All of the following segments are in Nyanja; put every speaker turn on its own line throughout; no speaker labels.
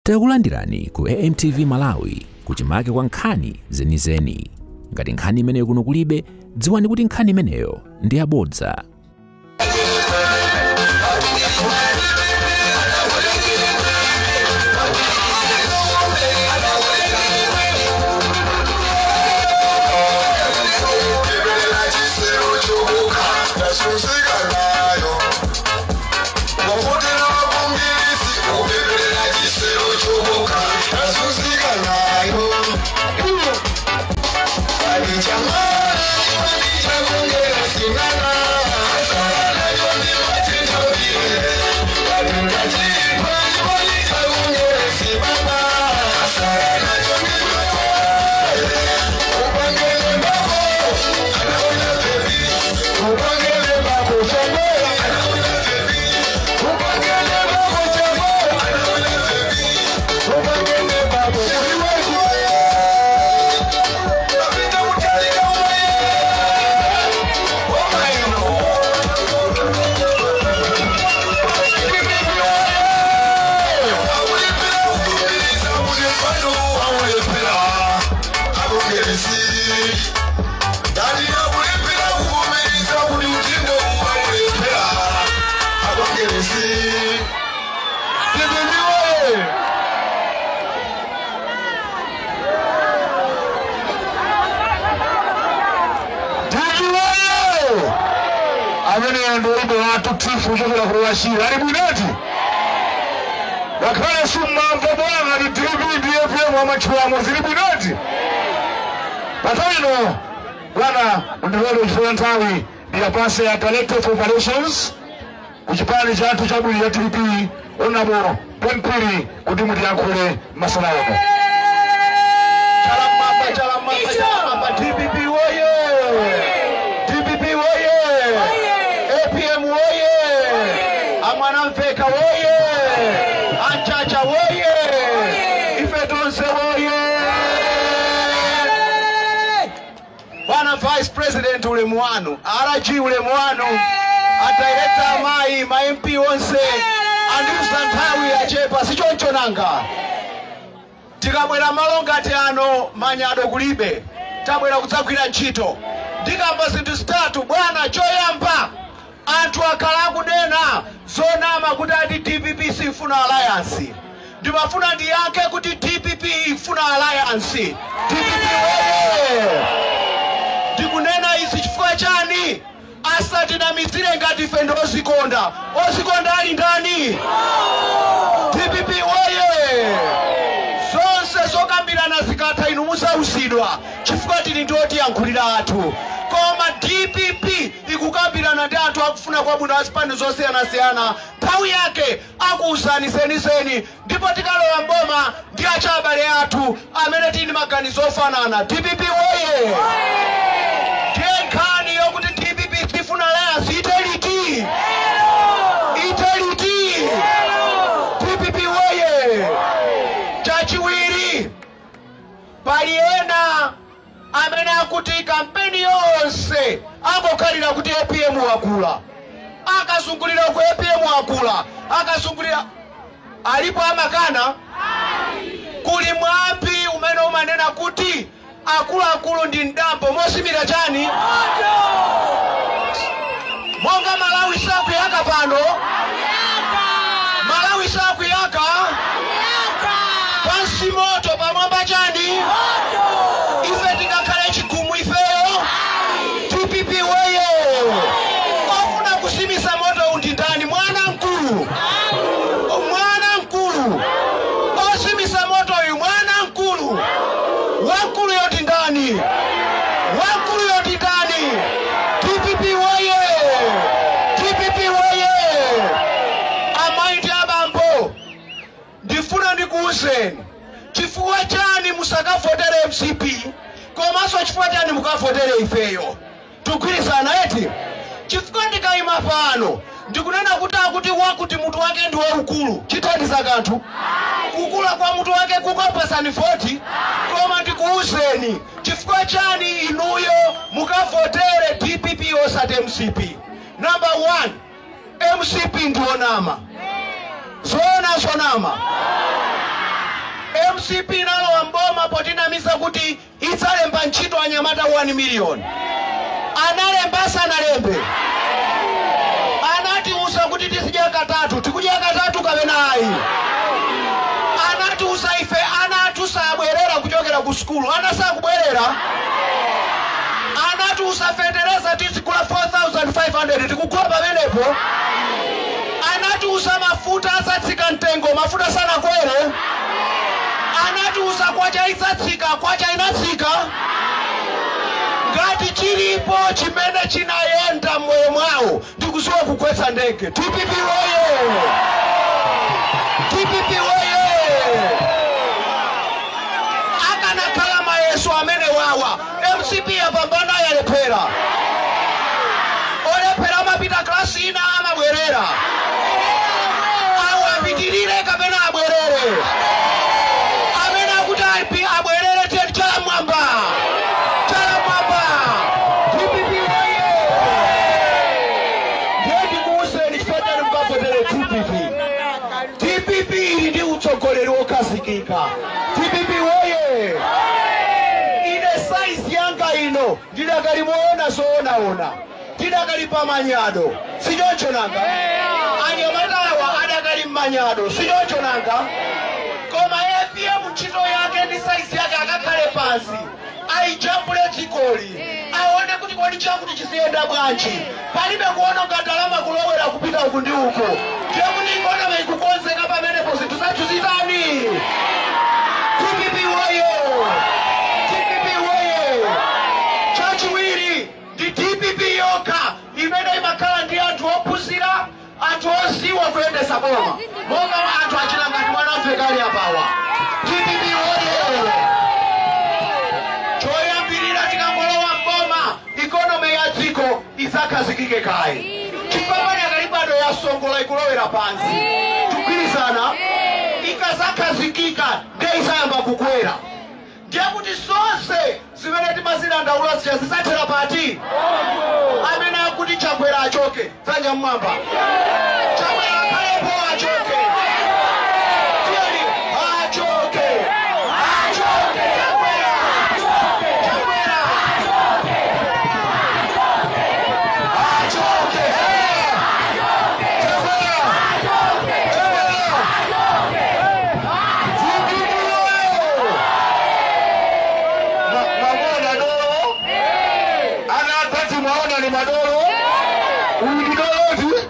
Takulandirani ku AMTV Malawi kuchimake kwa nkhani zenizeni. Ngati nkhani imeneyo kuno kulibe, dziwani kuti nkhani imeneyo ndi yabodza.
Ya Director of Operations kuchipani chathu chabwino cha TPP onabo Pempiri kuti mutiyankhule masana ano. Chalamamba chalamamba chalamamba TPP woye! TPP woye! APM woye! Amwana Mfeka woye! Anchacha woye! Ife tonse woye! Bwana Vice President ulemu wanu, RG ulemu wanu, a director mai, ma MP onse, andiusa nthawi yachepa sichoncho nanga. Tikabwera malo ngati ano manyado kulibe, tabwera kudzagwira ntchito. Ndikamba zinthu zitatu bwana. Choyamba, anthu akhala akunena zonama kuti ati DPP sifuna alliance. Ndimafuna ndiyankhe kuti DPP ifuna alliance. DPP woye! Ndikunena izi chifukwa chani? Asatinamizire ngati ife ndi ozikonda. Ozikonda ali ndani? DPP woye! Zonse zokambirana zikatha inu musausidwa chifukwa tili ndi otiyankhulira athu. Koma DPP ikukambirana ndi anthu akufuna kwabwino azipani zosiyanasiyana. Nthawi yake akuwuzani zenizeni, ndipo tikalowa mboma ndi achabale athu amene tili maganizo ofanana. DPP woye! Ndiye nkhani yokuti DPP sifuna alliance iteliti? Iteliti? DPP woye! Chachiwiri, pali ena amene akuti kampeni yonse angokhalira kuti APM wakula, akazungulira ku APM wakula, akazungulira. Alipo amakana? Kuli mwambi umene umanena kuti akuluakulu ndi mdambo mosimira chani? Monga Malawi sakuyaka pano, Malawi sakuyaka pansi moto pamwamba chani? Ife tingakhale chigumu ifeyo? DPP woye! Ofuna kusimisa moto undi ndani? Mwana mkulu, mwana mkulu osimisa moto uyu, mwana mkulu wankulu yoti ndani? Wankulu yoti ndani? DPP woye! DPP woye! Amayi ndi abambo, ndifuna ndikuwuzeni chifukwa chani musakavotere MCP, komanso chifukwa chani mukavotere ifeyo. Tugwirizana eti? Chifukwa ndikayima pano ndikunena kuti akuti wakuti mutu wake ndi waukulu, chithandiza kanthu? Kukula kwa mutu wake kukapasani 40. Koma ndikuwuzeni chifukwa chani inuyo mukavotere DPP osati MCP. Number 1, MCP ndionama. Zoona zonama? MCP inalowa mboma potinamiza kuti idzalemba ntchito anyamata 1 million. Analemba sanalembe. Anatiuza kuti tizidya katatu, tikudya katatu kapena ayi. Anatiuza ife ana athu sabwerera kuchokera ku sukulu, ana sakubwerera. Anatiuza fetereza tizigula 4500, tikugula pamenepo. Anatiuza mafuta asatsika mtengo, mafuta sanakwere. Anatiuza kwacha isatsika, kwacha inatsika. Ngati chilipo chimene chinayenda mmoyo mwawo ndikuziwa kugwetsa ndege. DPP woye! DPP woye! Akanakhala mayeso amene wawa, MCP yapambana yalephera. Olephera amapita klasi ina amabwerera. Awo apitirire kapena abwerere. Amene akuti abwerere tiye chala mwamba. Chala mwamba. DPP woye! Ndiye ndikuwuzeni chifukwa chani mukavotere DPP. DPP ili ndi utsogoleri wokhazikika. DPP woye! Ine saizi yanga ino ndidakalimuona zoonaona, ndidakali pamanyado, sichoncho nanga? Anyamatawa adakali mmanyado, sichoncho nanga? Koma APM ntchito yake ndi saizi yake akakhale pansi, aijambule dzikoli, aone kuti kodi chakuti chiziyenda bwanji. Palibe kuononga ndalama kulowera kupita uku ndi uko. Ndiye kuti economy ikukonzeka pamenepo, zinthu zathu zitani. DPP woye! DPP woye! Chachiwiri ndi DPP yokha imene imakhala ndi anthu ophunzira, anthu oziwa kuyendesa boma, monga anthu achita ngati mwanamvekali apawa. DPP woye! Choyambirira tikangolowa mboma, economy ya dziko idzakhazikike kaye. Chipambano yakalibado yasongola ikulowera pansi. Tikugwirizana, ikazakhazikika ndiye isayamba kukwera. Ndiye kuti zonse zimene timazidandaula zija zidzathera pati. Amene akuti Chakwera achoke, dzanja mmwamba. Chakwera akhalepo achoke. Tiyeni achoke. Achoke Chakwera. Chakwera. Achoke. Chakwera. Chakwera.
DPP woye! Mamona dolo ana atati mwaona ni madolo uyu ndi doloti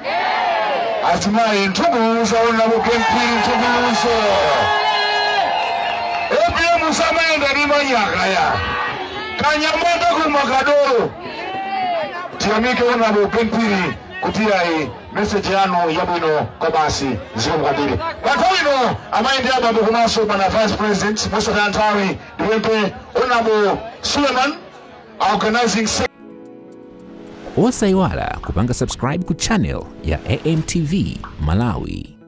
hatimaye ntukuuza onabuke mpiri ntukuuza APM samaenda ndi manyakaya kanyamata kuma kadolo. Tiyamike onabuke mpiri kuti ayi message yanu yabwino kwa basi zikomo kwambiri. Panthawi ino amayi ndi abambo komanso bwana Vice President, mosataya nthawi ndipemphe Honorable Suleiman, organizing
Osayiwala kupanga subscribe ku channel ya AMTV Malawi.